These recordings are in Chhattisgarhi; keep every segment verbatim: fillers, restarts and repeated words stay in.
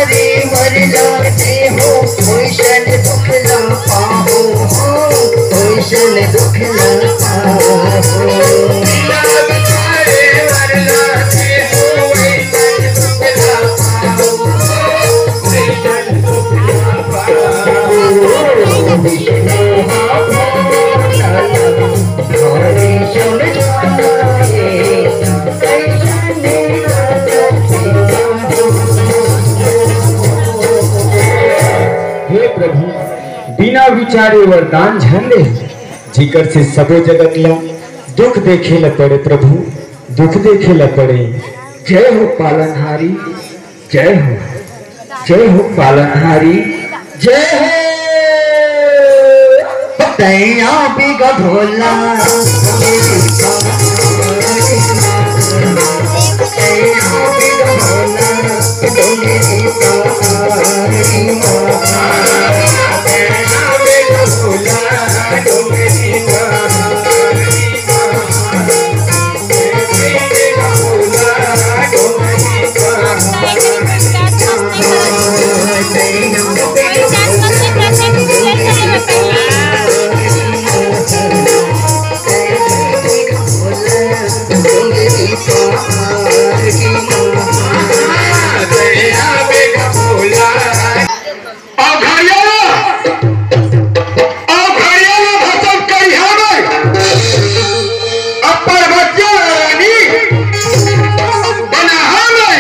देवर लागे हो, ओइसन दुख ना पाहो हो, ओइसन दुख ना पाहो। हे प्रभु, बिना विचारे वरदान झन दे, जेकर से सबो जगत ला दुख देखे ला पड़े प्रभु, दुख देखे ला पड़े। जय हो पालनहारी, जय हो, जय हो पालनहारी, जय हो। तैया बिग भोला, तैया बिग भोला, अघड़िया ला, अघड़िया ला भसम करिहा मैं, अब पर्वतिया ला रानी बनाहा मैं।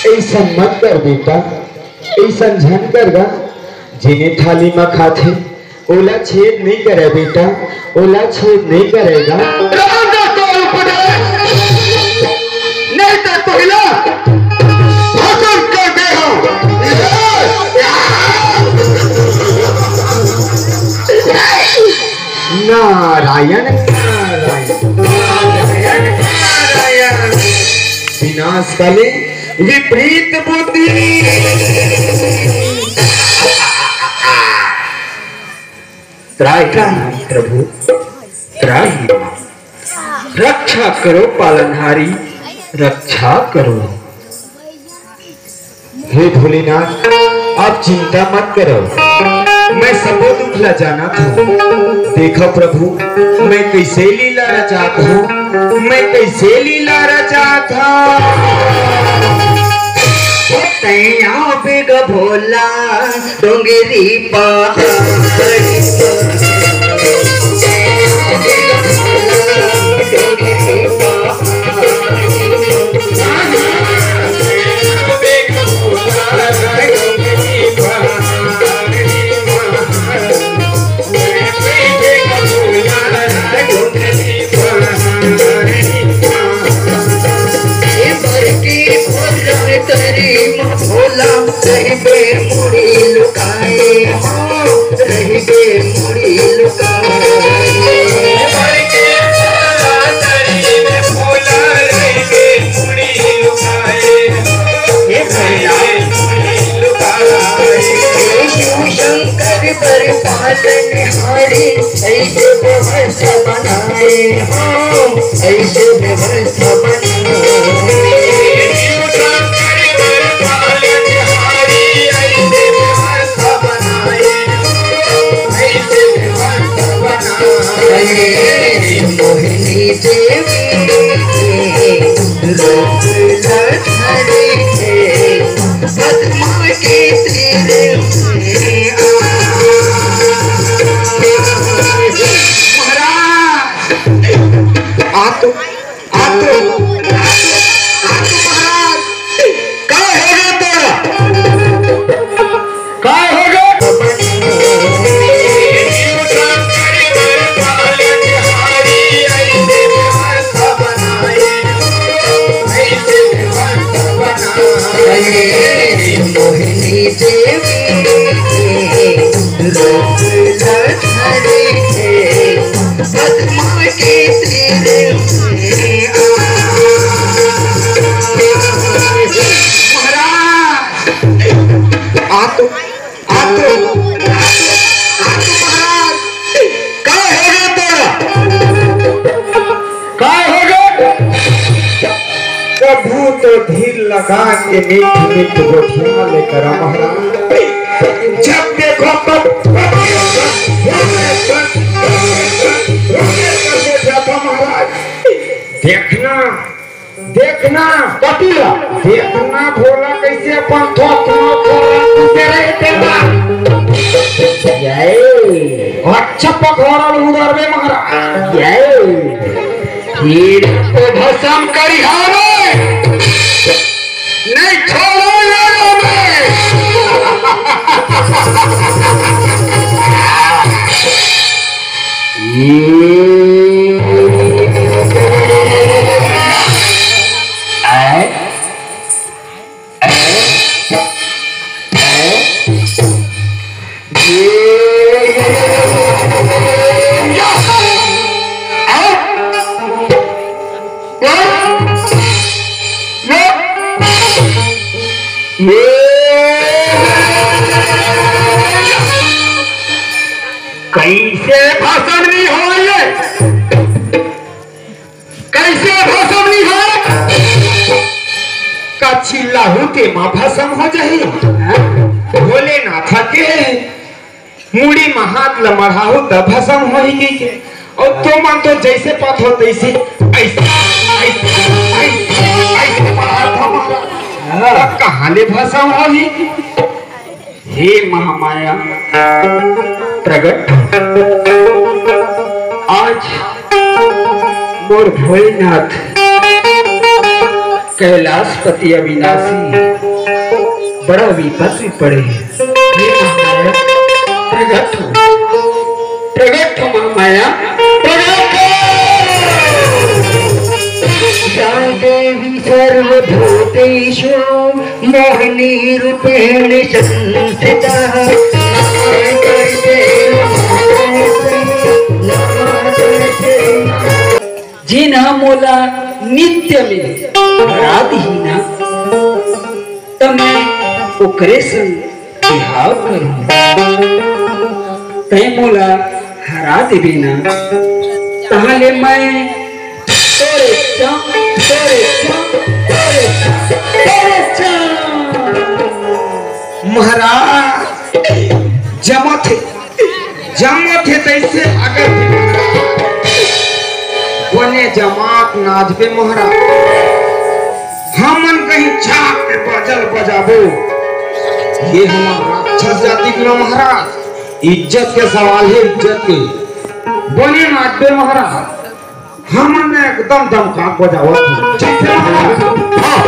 अइसन मत कर बेटा, अइसन झन कर गा, जेने थाली म खाथे, ओला छेद नइ करे बेटा, ओला छेद नइ करे गा। राम दा तोर उपदेश, नइ त तोहिला भसम कर देहूं। नारायण, नारायण, नारायण, नारायण। विनाश काले विपरीत बुद्धि। त्राहि मां प्रभु, त्राहि मां। रक्षा करो पालनहारी, रक्षा करो। हे भोलेनाथ, आप चिंता मत करो, मैं सबो दुख ला जानत हूँ। देखो प्रभु, मैं कइसे लीला रचात हूँ, मैं कइसे लीला रचात हूँ। तैया बिग भोला, डोंगरी पहाड़ी। ए बड़की भोजन करी भोला, रहिबे मुड़ी लुकाए हो, रहिबे मुड़ी लुकाए। हे भैया, हे शिव शंकर बर पालनहारी, अइसे व्यवस्था बनाए हो, अइसे व्यवस्था बनाए। अरे मोहिनी देवी, रूप लहरी है, पद्मा के तीर में आ। महाराज, आप तो, आप तो, कान के मीठ मीठ गोठिया ले करा महाराज। जब देखो तब महाराज। देखना, देखना। कतिला? देखना भोला कैसे अपन थोथना थोड़ा से रहे तेरा। जय। अच्छा पकौड़ा उधर में महाराज। जय। हीरा को भस्म करिहावे। नहीं छोड़ो यारों में। कैसे भस्म नहीं होए? कैसे भस्म नहीं होए? का चिल्लाहू ते मा भस्म हो जाही? भोलेनाथ के मुड़ी मा हाथ ल मढ़ाहू त भस्म होही कहिके। अउ तुमन तो जैसे पाथो तैसे ऐसे, ऐसे, ऐसे, ऐसे मढ़ात हो महाराज। त कहाँ ले भस्म होही? हे महामाया प्रगट हो। आज मोर भोलेनाथ कैलाशपति अविनाशी बड़ा विपत में पड़े हे। हे महामाया प्रगट हो, प्रगट हो महामाया, प्रगट हो। या देवी सर्वभूतेषु मोहिनी रूपेण संस्थिता। जेन ह मोला नित्य में हरा दिही ना, त मैं ओकरे संग बिहाव करूं। तैं मोला हरा देबे ना, तहां ले मैं तोरे चा, तोरे चा, तोरे चा, तोरे चा। महाराज, जमत हे, जमत हे तैसे अगर भी महाराज, बने जमात नाचबे महाराज। हमन कहीं छाप के बजल बजाबो, ये हमर राक्षस जाति के महाराज। इज्जत के सवाल हे, इज्जत के। बने नाचबे महाराज, हमन एकदम दमका बजावत हन। ठीक हे महाराज? हाँ।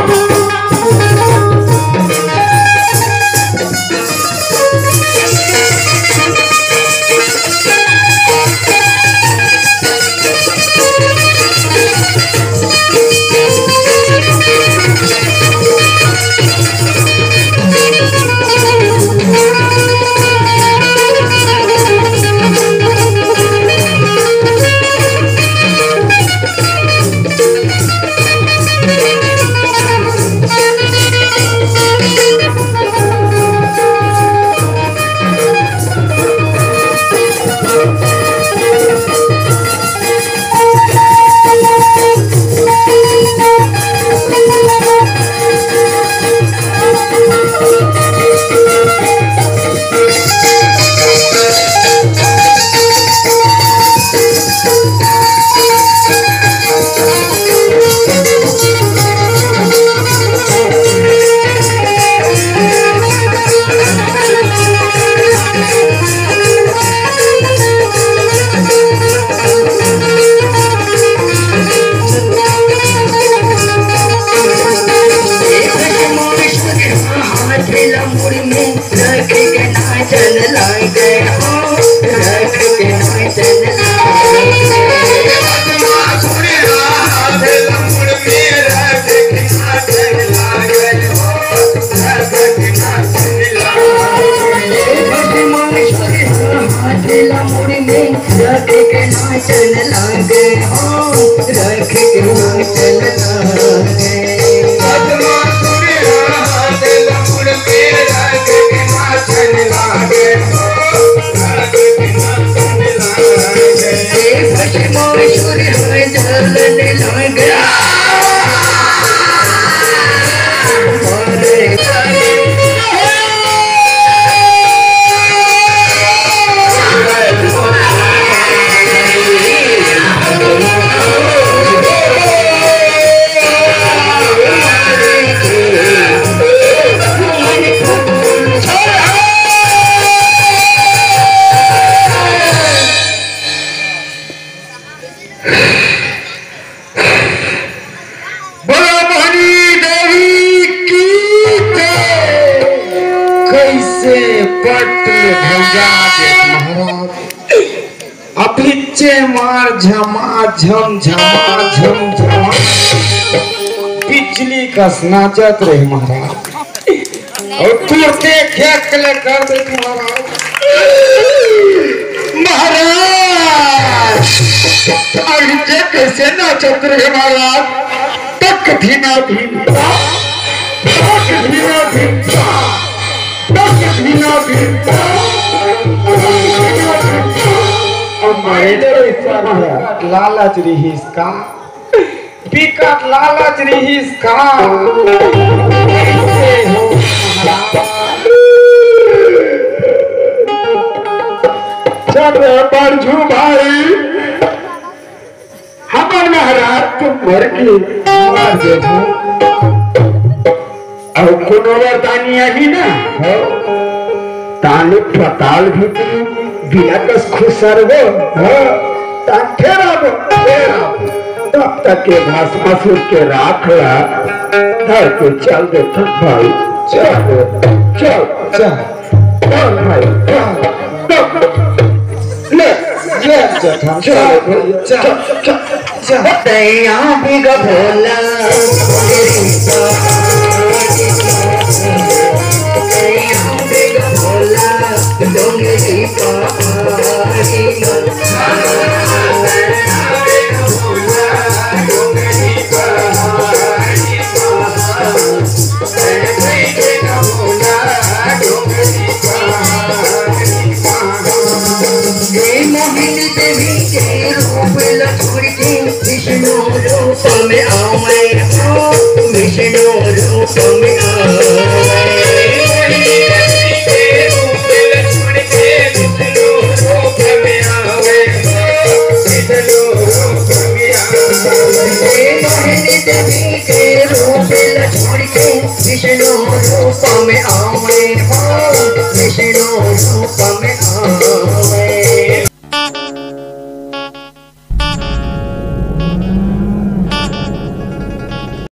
चेमार झमा झम झमा झम झमा बिजली कस नाचत रहे महाराज। अउ तुरते खेक ले कर दे महाराज। महाराज, अभी जे कइसे नाचत रहे महाराज, तक भी ना भीमता, तक भी ना भीमता, तक भी ना भीमता। अब मारे तो इस बार लालच रहिस का, बिकट लालच रहिस का। चल रे बरजू भाई, हमर महाराज तो मर गे। मर गे हो। अउ कोनो वरदानी आही ना, हो। ताले पताल भीतरी बिना कस खुसरबो, हो। तान फेर आबो, फेर आबो। तब तक के भस्मासुर के राख ला धर के चल देथन भाई। चल, चल, चल। चल भाई, चल, चल। ले, ले, चल, चल, चल, चल। दैया बिग भोला, दैया बिग भोला, डोंगरी पहाड़ी